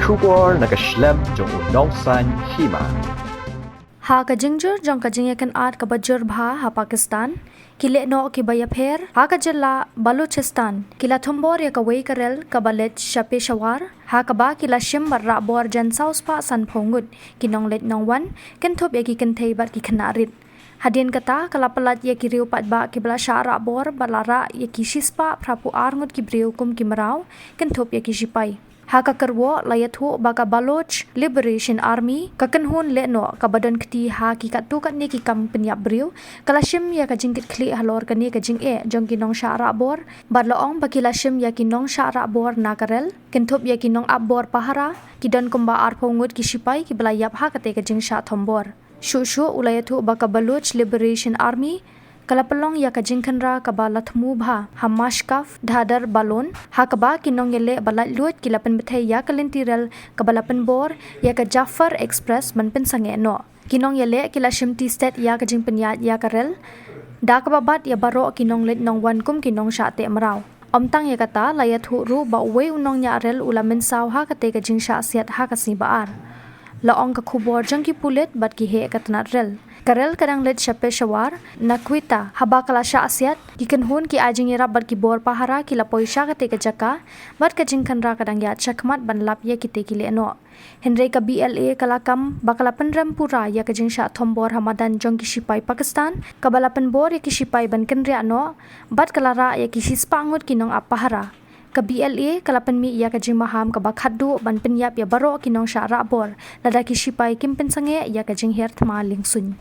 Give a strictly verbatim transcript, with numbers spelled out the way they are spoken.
Khubor na ka shlem jong u nongsan hima. Ha ka jingjur jong ka jingïakynad kaba jur bha ha Pakistan, ki lehnoh kiba ïapher ha ka jylla Balochistan ki la thombor ïa kawei ka rel kaba leit sha Peshawar, ha kaba ki la shim bad rah bor jan saw spah sanphew ngut ki nongleit nongwan, kynthup ïa ki kynthei bad ki khynnah rit. Hadien kata, ka la pyllait ïa ki riew paidbah kiba la shah rah bor bad la rah ïa ki shispah phraphew ar ngut ki briew kum ki mraw, kynthup ïa ki shipai. Ha ka kyrwoh la ïathuh ba ka Baloch Liberation Army, ka kynhun lehnoh kaba don kti ha ki katto katne ki kam pynïap briew, ka la shim ïa ka jingkitkhlieh halor kane ka jingeh jong ki nongshah rah bor, bad la ong ba ki la shim ïa ki nongshah rah bor na ka rel, kynthup ïa ki nongap bor pahara, ki don kumba arphew ngut ki shipai kiba la ïap ha kata ka jingshah thombor. Shuh shuh u la ïathuh ba ka Baloch Liberation Army ka la pynlong ïa ka jingkhynra kaba la thmu bha ha Mashkaf Dhadar Balon, ha kaba ki nongïaleh ba laitluid ki la pynbthei ïa ka lynti rel kaba la pynbor ïa ka Jafar Express ban pynsangeh noh. Ki nongïaleh ki la shimti stet ïa ka jingpynïaid ïa ka rel, da kaba bat ïa baroh ki nongleit nongwan kum ki nongshah teh mraw. Ym tang ïa kata, la ïathuh ruh ba uwei u nongñiah rel u la mynsaw ha kata ka jingshah siat ha ka sngi ba ar. La ong ka khubor jong ki pulit bad ki heh ka tnat rel. Ka rel ka dang leit sha Peshawar na Quetta, haba ka la shah siat, ki kynhun ki ai jingïarap bad ki bor pahara ki la poi sha kata ka jaka, bad ka jingkhynra ka dang ïaid shakhmat ban lap ïa kita ki lehnoh. Hynrei ka B L A ka la kam ba ka la pynrem pura ïa ka jingshah thombor ha madan jong ki shipai Pakistan, kaba la pynbor ïa ki shipai ban kynriah noh, bad ka la rah ïa ki shispah ngut ki nongap pahara. Ka B L A ka la pynmih ïa ka jingmaham kaba khatduh ban pynïap ïa baroh ki nongshah rah bor, lada ki shipai kim pynsangeh ïa ka jingher thma liengsuiñ.